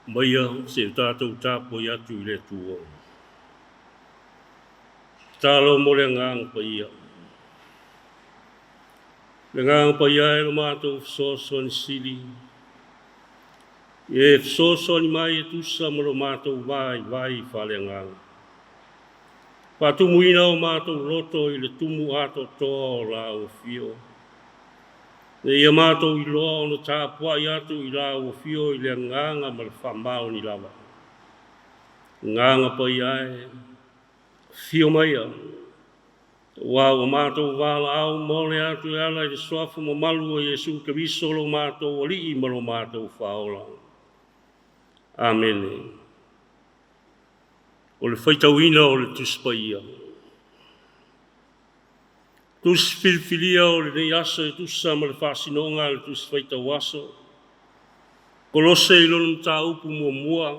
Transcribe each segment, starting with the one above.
Maia se i o tatou tapuai atu i le Atua. Tatalo mo le Agaga Paia. Le Agaga Paia e lo matou fesoasoani sili, e fesoasoani mai e tusa ma lo matou vaivai faaleagaga. Faatumuina o matou loto i le tumu atoatoa o lau afio. Ina ia matou iloa ona tapuai atu i lau afio i le agaga ma le faamaoni lava. Agaga Paia e, afio maia, aua ua matou valaau mole atu e ala i le suafa mamalu o Iesu Keriso lo matou Alii ma lo matou Faaola. Amene. O le faitauina o le Tusi Paia. Tusi filifilia o lenei aso e tusa ma le faasinoga a le Tusi Faitau Aso. Kolose i lona mataupu muamua,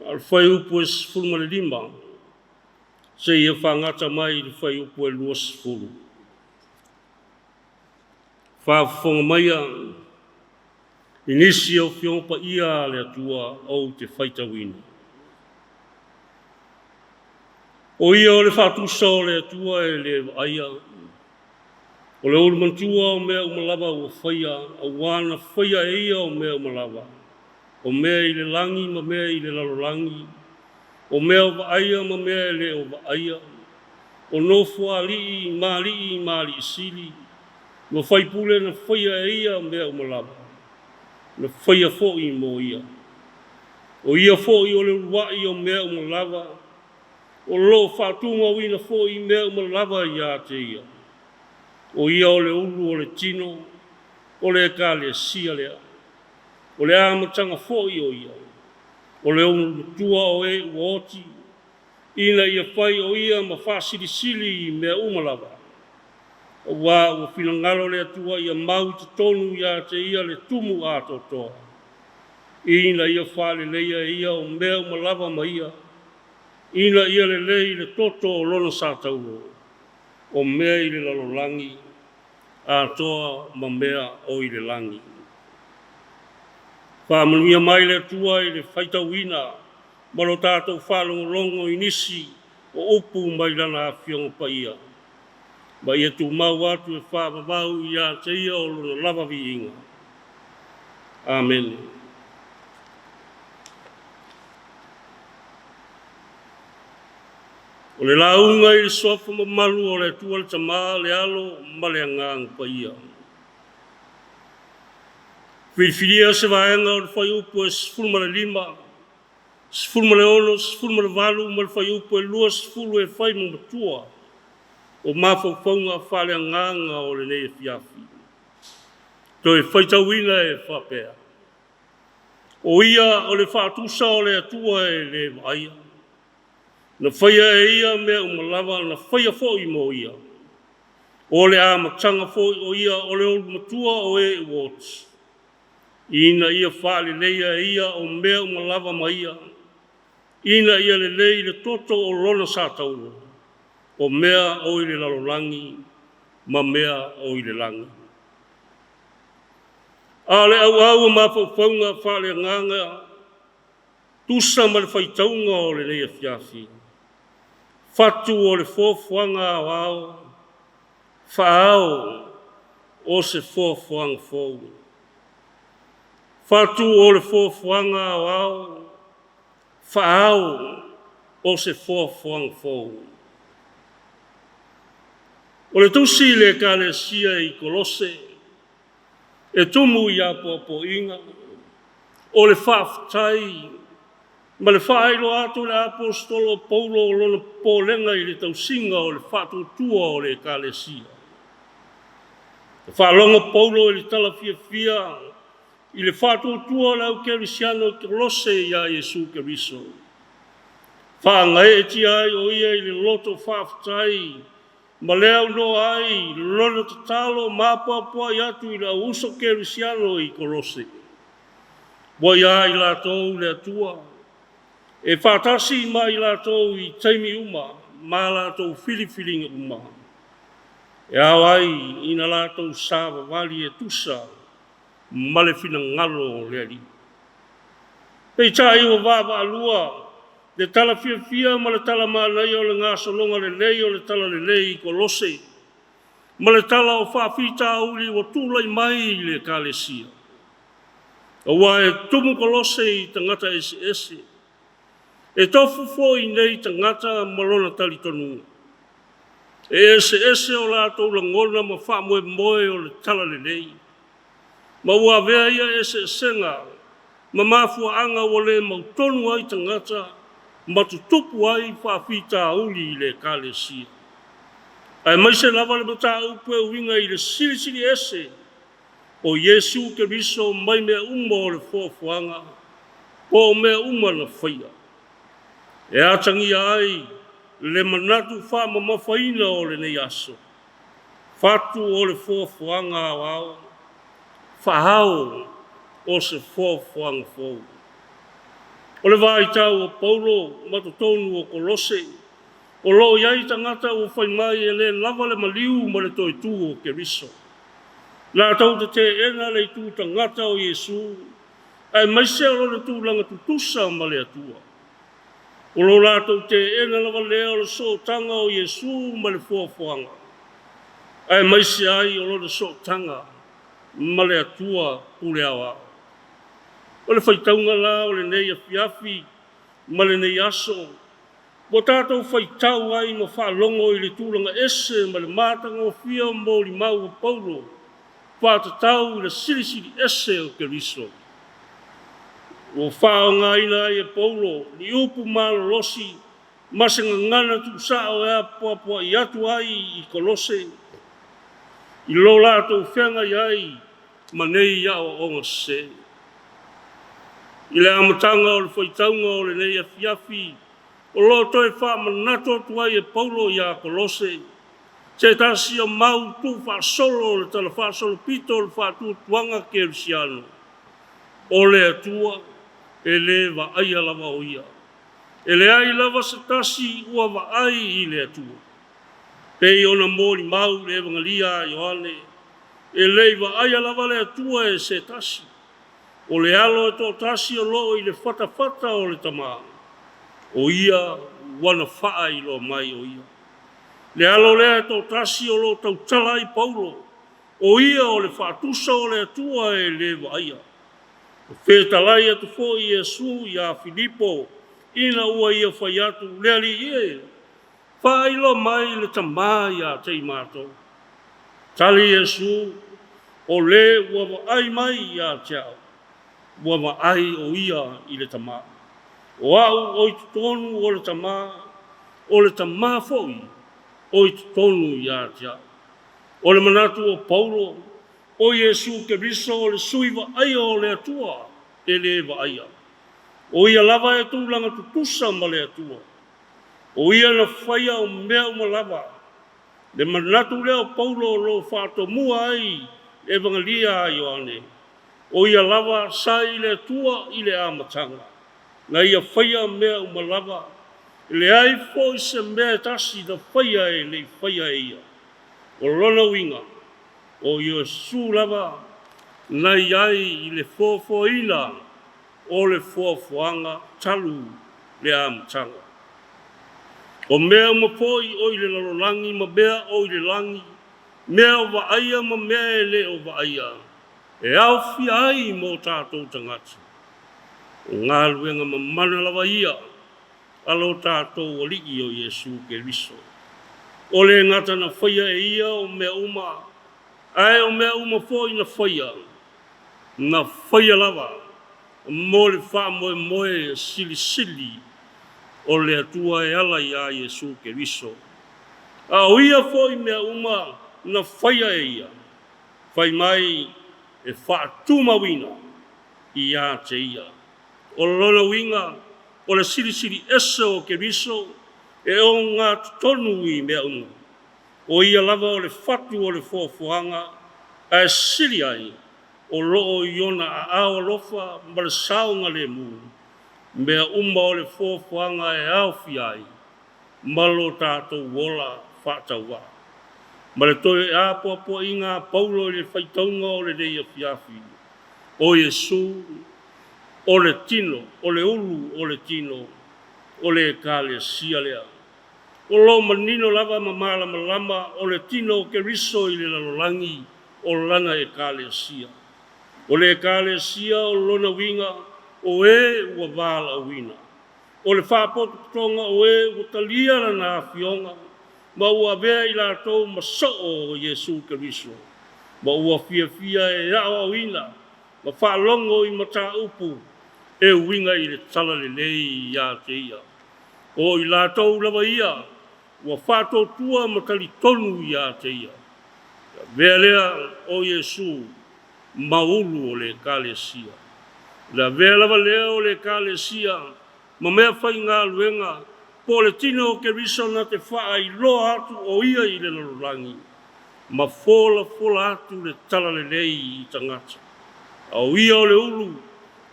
a o le fuaiupu e 15, seia faagata mai i le fuaiupu e 20. Faafofoga maia i nisi o Afioga Paia a le Atua ou te faitauina. O ia o le faatusa o le Atua e le vaaia, o le ulumatua o mea uma lava ua faia, auā na faia e ia o mea uma lava, o mea i le lagi ma mea i le lalolagi, o mea o vaaia ma mea e le o vaaia, o nofoalii ma alii ma alii sili, ma faipule na faia e ia mea uma lava, na faia foi mo ia. O ia foi o le uluai o mea uma lava, o lo o faatumauina foi mea uma lava ia te ia. O ia o le ulu o le tino, o le Ekalesia lea. O le amataga foi o ia, o le ulumatua o e ua oti, ina ia fai o ia ma faasilisili i mea uma lava. Auā ua finagalo le Atua ia mau i totonu ia te ia le tumu atoatoa, ina ia faaleleia e ia o mea uma lava ma ia, ina ia lelei le toto o lona sataulo, o mea i le lalolagi atoa ma mea o i le lagi. Faamanuia mai le Atua i le faitauina ma lo tatou faalogologo i nisi o upu mai lana Afioga Paia, ma ia tumau atu e faavavau ia te ia o lona lava viiga. Amene. O le lauga i le suafa mamalu o le Atua le Tama, le Alo ma le Agaga Paia. Filifilia se vaega o le fuaiupu e 15, 16, 18 ma le fuaiupu e 20 e fai ma matua o mafaufauga faaleagaga o lenei afiafi. Toe faitauina e faapea, O ia o le faatusa o le Atua e le vaaia, na faia e ia mea uma lava, na faia foi mo ia. O le amataga foi o ia o le ulumatua o e ua oti, ina ia faaleleia e ia o mea uma lava ma ia, ina ia lelei le toto o lona sataulo, o mea o i le lalolagi ma mea o i le lagi. A o le auau o mafaufauga faaleagaga tusa ma le faitauga o lenei afiafi, fatu o le foafoaga aoao, faaao o se foafoaga fou. Fatu o le foafoaga aoao, faaao o se foafoaga fou. O le tusi i le Ekalesia i Kolose, e tumu i apoapoaiga, o le faafetai ma le faailoa atu e le Aposetolo o Paulo o lona popolega i le tausiga o le faatuatua o le Ekalesia. Na faalogo Paulo i le tala fiafia i le faatuatua o le au kerisiano i Kolose iā Iesu Keriso. Faagaeetia ai o ia i le loto faafetai ma le aunoa ai lona tatalo ma apoapoai atu i le au uso kerisiano i Kolose. Ua iā i latou le Atua e faatasi ma i latou i taimi uma ma latou filifiliga uma, e ao ai ina latou savavali e tusa ma le finagalo o le Alii. Peitai ua vaavaalua le tala fiafia ma le tala manaia o le gasologa lelei o le Talalelei i Kolose ma le tala o faafitauli ua tulai mai i le Ekalesia. Aua e tumu Kolose i tagata eseese, e tofu foi nei tagata ma lona talitonuga. E eseese o latou lagona ma faamoemoe o le Talalelei, ma ua avea ia eseesega ma mafuaaga ua le mautonu ai tagata ma tutupu ai faafitauli i le Ekalesia. Aemaise lava le mataupu e uiga i le silisili ese o Iesu Keriso mai mea uma o le foafoaga po o mea uma na faia, e atagia ai le manatu faamamafaina o lenei aso, fatu o le foafoaga aoao, faa-ao o se foafoaga fou. O le vaitau o Paulo ma totonu o Kolose, o lo o i ai tagata ua fai mai e le lava le maliu ma le toe tu o Keriso. Latou te teena le itu tagata o Iesu, aemaise o lona tulaga tutusa ma le Atua. O lo latou teena lava lea o le sootaga o Iesu ma le foafoaga, aemaise ai o lona sootaga ma le Atua pule aoao. O le faitauga la o lenei afiafi ma lenei aso, ua tatou faitau ai ma faalogo i le tulaga ese ma le matagofie o molimau o Paulo faatatau i le silisili ese o Keriso. Ua faaaogaina ai e Paulo ni upu malolosi ma se gagana tuusao e apoapoai atu ai i Kolose i lo latou feagai ai ma nei aoaoga sese. I le amataga o le faitauga o lenei afiafi, o lo o toe faamanatu atu ai e Paulo iā Kolose se tasi o mau tuufaasolo o le talafaasolopito o le faatuatuaga kerisiano, o le Atua e le vaaia lava o Ia. E leai lava se tasi ua vaai i le Atua. Pei ona molimau i le Evangelia a Ioane, e le i vaaia lava le Atua e se tasi. O le Alo e toatasi o lo o i le fatafata o le Tama, o Ia ua na faailoa mai o Ia. Le Alo lea e toatasi o lo o tautala ai Paulo, o Ia o le faatusa o le Atua e le vaaia. Na fetalai atu foi Iesu iā Filipo ina ua ia fai atu, Le Alii e, faailoa mai le Tama ia te i matou. Tali Iesu, O le ua vaai mai ia te au, ua vaai o ia i le Tama. O au o i totonu o le Tama, o le Tama foi o i totonu ia te au. O le manatu o Paulo, o Iesu Keriso o le sui vaaia o le Atua e le vaaia. O ia lava e tulaga tutusa ma le Atua. O ia na faia o mea uma lava. Le manatu lea o Paulo o lo o faatomua ai le Evangelia a Ioane, o ia lava sa i le Atua i le amataga, na ia faia mea uma lava, e leai foi se mea e tasi na faia e le i faia e ia. O lona uiga, o Iesu lava na i ai i le foafoaina o le foafoaga talu le amataga. O mea uma foi o i le lalolagi ma mea o i le lagi, mea o vaaia ma mea e le o vaaia, e aofia ai mo tatou tagata. O galuega mamana lava ia a lo tatou Alii o Iesu Keriso. O le gata na faia e ia o mea uma, ae o mea uma foi na faia, na faia lava mo le faamoemoe silisili o le Atua e ala iā Iesu Keriso. A o ia foi mea uma na faia e ia, fai mai e faatumauina iā te ia. O lona uiga, o le silisili ese o Keriso e ogatotonu i mea uma. O ia lava o le fatu o le foafoaga, ae sili ai o lo o i ona aao alofa ma le saogalemu mea uma o le foafoaga e aofia ai ma lo tatou ola faatauvaa. Ma le toe apoapoaiga a Paulo i le faitauga o lenei afiafi, o Iesu. O le tino, o le ulu o le tino, o le Ekalesia lea. O lo o manino lava ma malamalama o le tino o Keriso i le lalolagi o lana Ekalesia. O le Ekalesia o lona uiga o e ua valaauina. O le faapotopotoga o e ua talia lana afioga ma ua avea i latou ma soo o Iesu Keriso, ma ua fiafia e aoaoina ma faalogo i mataupu e uiga i le talalelei ia te ia. O i latou lava ia ua faatuatua ma talitonu ia te ia. E avea lea o Iesu ma ulu o le Ekalesia. O le avea lava lea o le Ekalesia ma mea faigaluega po o le tino o Keriso na te faailoa atu o ia i le lalolagi ma folafola atu le talalelei i tagata. A o ia o le ulu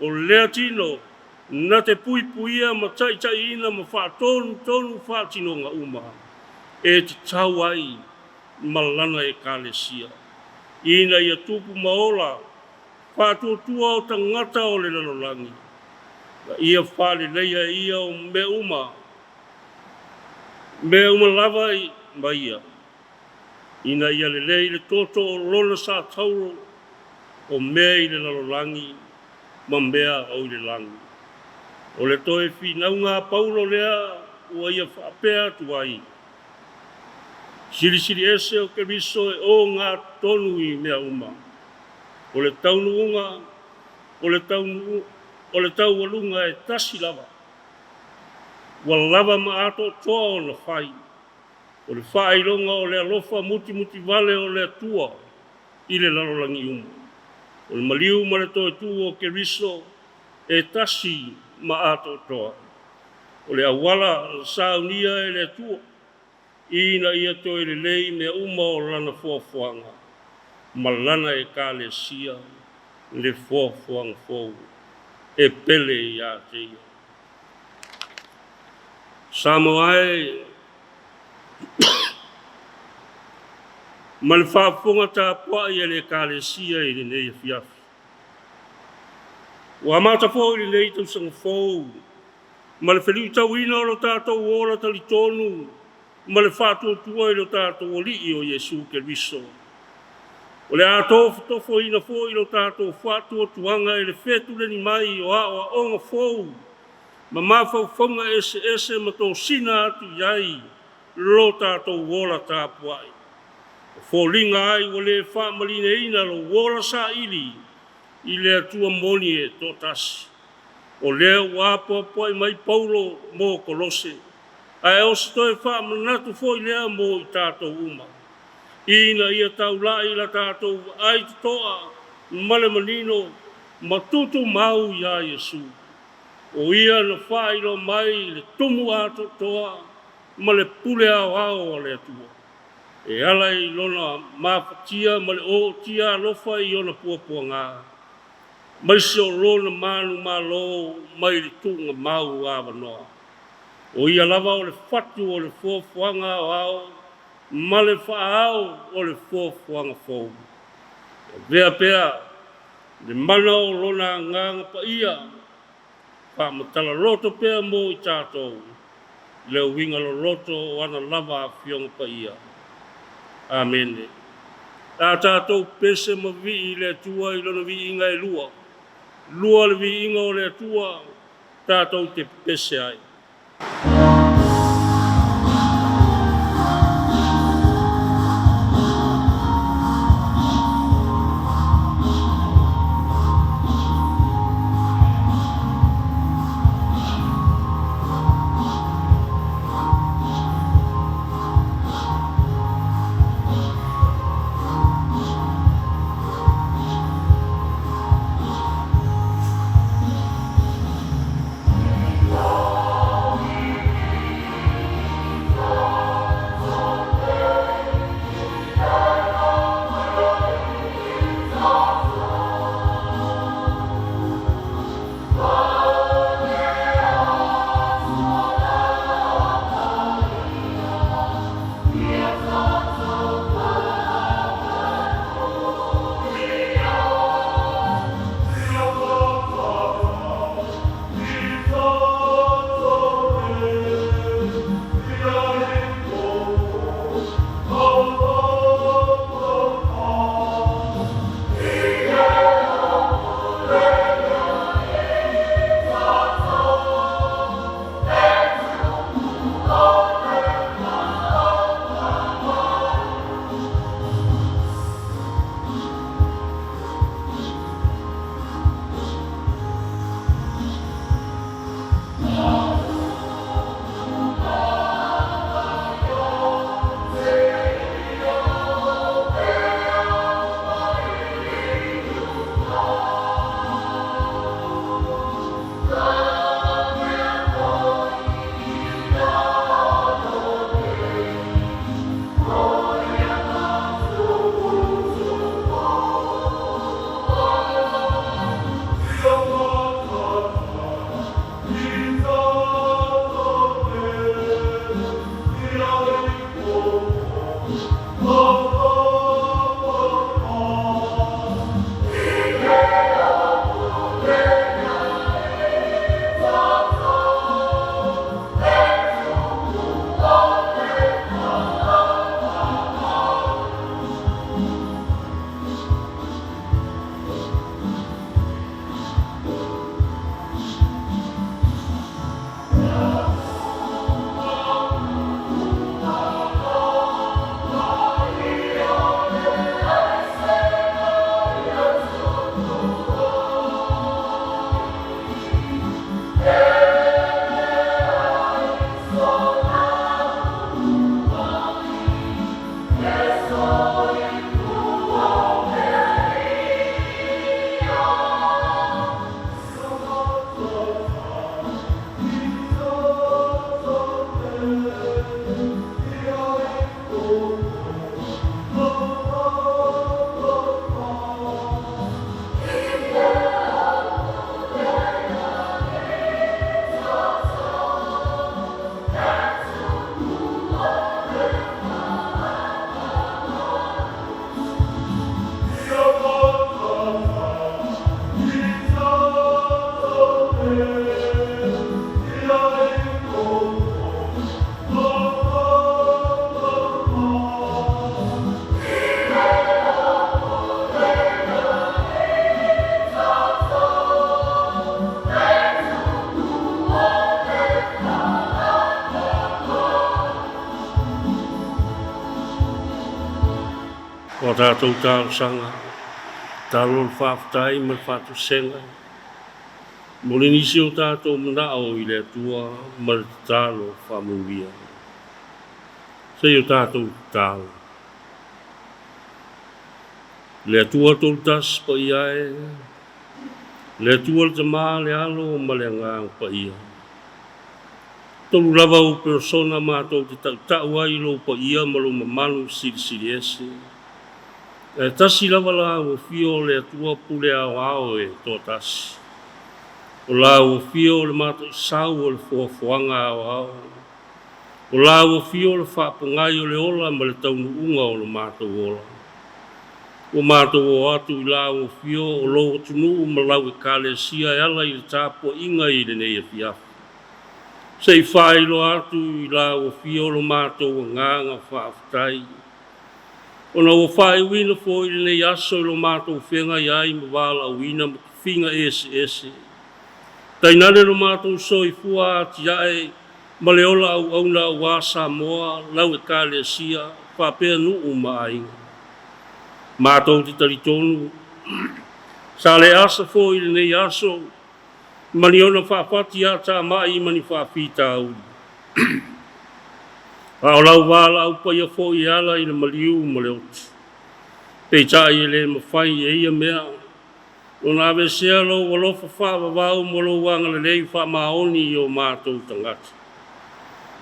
o lea tino na te puipuia ma taitaiina ma faatonutonu faatinoga uma e tatau ai ma lana Ekalesia, ina ia tupu ma ola faatuatua o tagata o le lalolagi, ma ia faaleleia e ia o mea uma, mea uma lava ma ia, ina ia lelei le toto o lona satauro o mea i le lalolagi ma mea o i le lagi. O le toe finauga a Paulo lea ua ia faapea atu ai, Silisili ese o Keriso e ogatotonu i mea uma. O le taunuuga, o le taunuu, o le taualuga e tasi lava, ua lava ma atoatoa ona fai, o le faailoga o le alofa mutimutivale o le Atua i le lalolagi uma. O le maliu ma le toe tu o Keriso e tasi ma atoatoa. O le auala na saunia e le Atua ina ia toe lelei mea uma o lana foafoaga ma lana Ekalesia le foafoaga fou e pele ia te ia. Samoa e, ma le faafofoga tapuai a le Ekalesia i lenei afiafi. Ua amata foi lenei tausaga fou ma le feliutauina o lo tatou ola talitonu ma le faatuatua i lo tatou Alii o Iesu Keriso. O le a tofotofoina foi lo tatou faatuatuaga i le fetuleni mai o aoaoga fou ma mafaufauga eseese ma tosina atu i ai lo tatou ola tapuai. O foliga ai ua le faamalineina lou ola saili i le Atua moni e toatasi. O lea ua apoapoai mai Paulo mo Kolose, ae o se toe faamanatu foi lea mo i tatou uma, ina ia taulai la tatou vaai totoa ma le manino ma tutumau iā Iesu. O ia na faailoa mai le tumu atoatoa ma le pule aoao a le Atua, e ala i lona mafatia ma le ootia alofa i ona puapuaga, maise o lona manumalo mai le tuugamau avanoa. O ia lava o le fatu o le foafoaga aoao ma le faaao o le foafoaga fou. E avea pea le mana o lona agaga paia, faamatala loto pea mo i tatou le uiga loloto o ana lava Afioga Paia. Amene. A tatou pese ma vii i le Atua i lona viiga e lua, lua le viiga o le Atua tatou te pese ai. O a tatou talosaga, tatalo le faafetai ma le faatoesega mo le nisi o tatou manao i le Atua ma le tatalo faamanuia. Se i o tatou tatalo. Le Atua Tolutasi Paia e, le Atua le Tama, le Alo ma le Agaga Paia. Tolu lava ou persona matou te tautau ai i lou paia ma lou mamalu silisili ese. Ae tasi lava lau afio o le Atua pule aoao e toatasi. O lau afio o le mataisau o le foafoaga aoao. O lau afio o le faapogai o le ola ma le taunuuga o lo matou ola. Ua matou oo atu i lau afio o lou atunuu ma lau Ekalesia e ala i le tapuaiga i lenei afiafi. Se i faailoa atu i lau afio lo matou agaga faafetai, ona ua faaiuina foi lenei aso i lo matou feagai ai ma valaauina ma tofiga eseese, tainane lo matou soifua atiae ma le ola auauna aua Samoa, lau Ekalesia, faapea nuu ma aiga. Matou te talitonu, sa le asa foi lenei aso ma ni ona faafati atamai ma ni faafitauli. A o lau valaau paia foi e ala i le maliu ma le oti. Peitai e le mafai e ia mea ona aveesea lou alofa faavavau ma lou agalelei faamaoni i o matou tagata.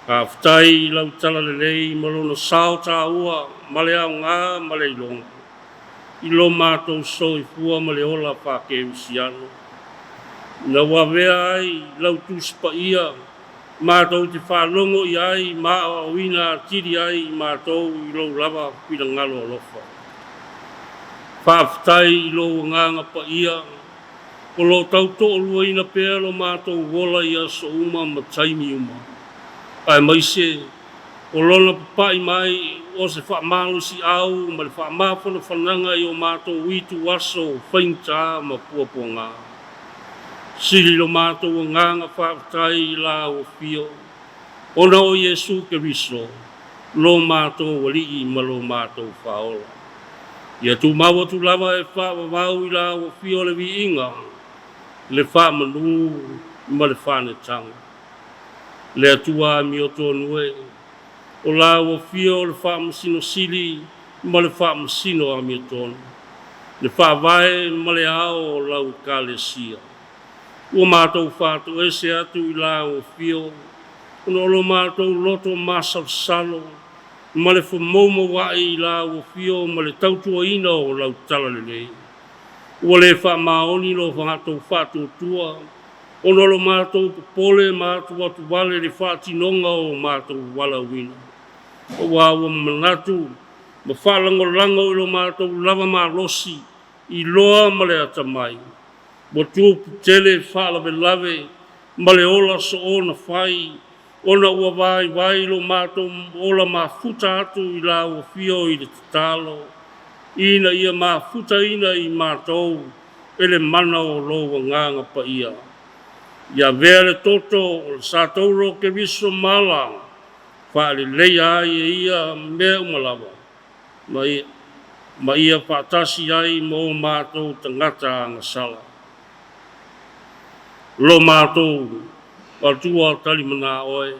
Faafetai i lau talalelei ma lona sao taua ma le aoga ma le iloga i lo matou soifua ma le ola faakerisiano. Ina ua avea ai lau Tusi Paia matou te faalogo i ai ma aoaoina atili ai i matou i lou lava finagalo alofa. Faafetai i lou agaga paia o lo o tau toaluaina pea lo matou ola i aso uma ma taimi uma, aemaise o lona papa'i mai o se faamalosi'au ma le faamafanafanaga i o matou ituaso faigata ma puapuaga. Sili lo matou agaga faafetai i lau afio, ona o Iesu Keriso, lo matou Alii ma lo matou Faaola. Ia tumau atu lava e faavavau i lau afio le viiga, le faamanu ma le faanetaga. Le Atua amiotonu e, o lau afio o le Faamasino Sili ma le Faamasino amiotonu, le Faavae ma le Ao o lau Ekalesia. Ua matou faatoese atu i lau afio, ona o lo matou loto masalosalo ma le femoumoua'i i lau afio ma le tautuaina o lau talalelei. Ua le faamaoni lo matou faatuatua, ona o lo matou popole ma atuatuvale i le faatinoga o matou valaauina, aua ua manatu ma faalagolago i lo matou lava malosi, iloa ma le atamai, ua tupu tele faalavelave ma le ola soona fai, ona ua vaivai lo matou ola mafuta atu i lau afio i le tatalo, ina ia mafutaina i matou e le mana o lou Agaga Paia. Ia avea le toto o le Satauro Keriso mala faaleleia ai e ia mea uma lava, ma ia faatasi ai ma o matou tagata agasala. Lo matou Atua talimana oe,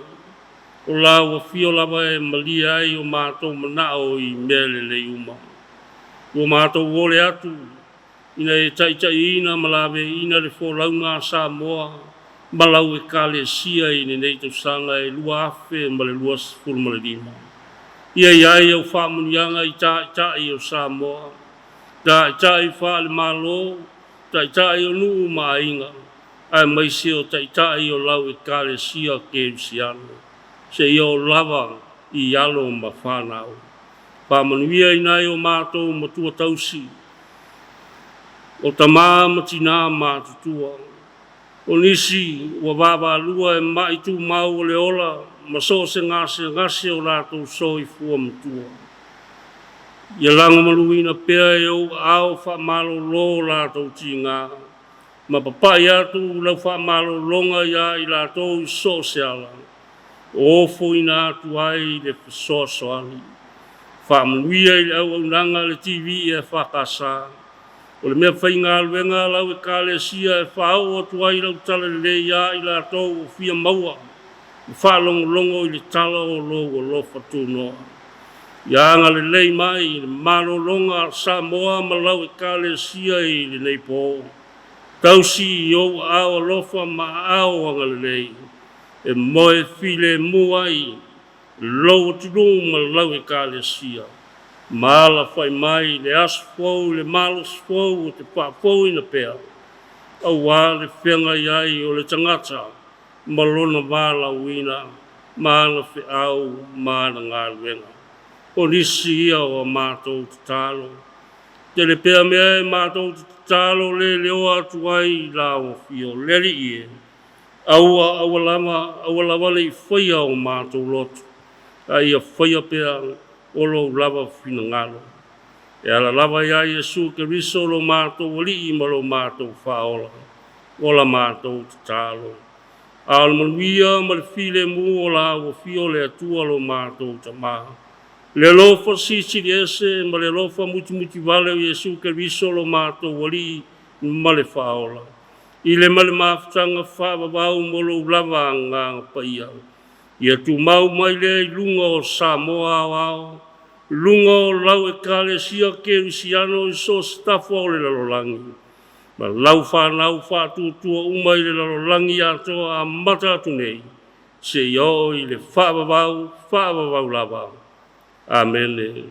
o lau afio lava e malie ai o matou manao i mea lelei uma. Ua matou ole atu ina e taitaiina ma laveaiina le folauga a Samoa ma lau Ekalesia i lenei tausaga e 2025. Ia i ai au faamanuiaga i taitai o Samoa, taitai faale-Malo, taitai o nuu ma aiga, aemaise o taitai o lau Ekalesia Kerisiano, seia oo lava i alo ma fanau. Faamanuia i nai o matou matua tausi, o tamā ma tinā matutua, o nisi ua vaavaalua e ma'i tumau o le ola ma so o se gasegase o latou soifua matua. Ia lagomaluina pea e ou aao faamalolo o latou tiga, ma papa'i atu lau faamalologa iā i latou i so o se ala, o ofoina atu ai le fesoasoani. Faamanuia i le auaunaga a le TV EFKS. O le mea faigaluega a lau Ekalesia e faaoo atu ai lau talalelei ia i latou ua fia maua ma faalogologo i le tala o lou alofa tunoa. Ia agalelei mai i le malologa a Samoa ma lau Ekalesia i lenei po. Tausi i ou aao alofa ma aao agalelei e moe filemu ai lou atunuu ma lau Ekalesia, ma alafai mai i le aso fou i le malosi fou o te faafouina pea, auā le feagai ai o le tagata ma lona valaauina ma ana feau ma ana galuega. O nisi ia o a matou tatalo. Tele pea mea e matou te tatalo leleoa atu ai i lau Afio, le Alii e, aua, aua lava, aua lava ne i faia o matou loto, a ia faia pea o lou lava finagalo. E ala lava iā Iesu Keriso lo matou Alii ma lo matou Faaola, o la matou tatalo. A o le manuia ma le filemu o lau Afio le Atua lo matou Tamā, le alofa silisili ese ma le alofa mutimutivale o Iesu Keriso lo matou Alii ma le Faaola, i le ma le mafutaga faavavau mo lou lava Agaga Paia, ia tumau mai lea i luga o Samoa aoao, luga o lau Ekalesia Kerisiano i so o se tafa o le lalolagi, ma lau fanau faatuatua uma i le lalolagi atoa amata atu nei, seia oo i le faavavau, faavavau lava. Amene.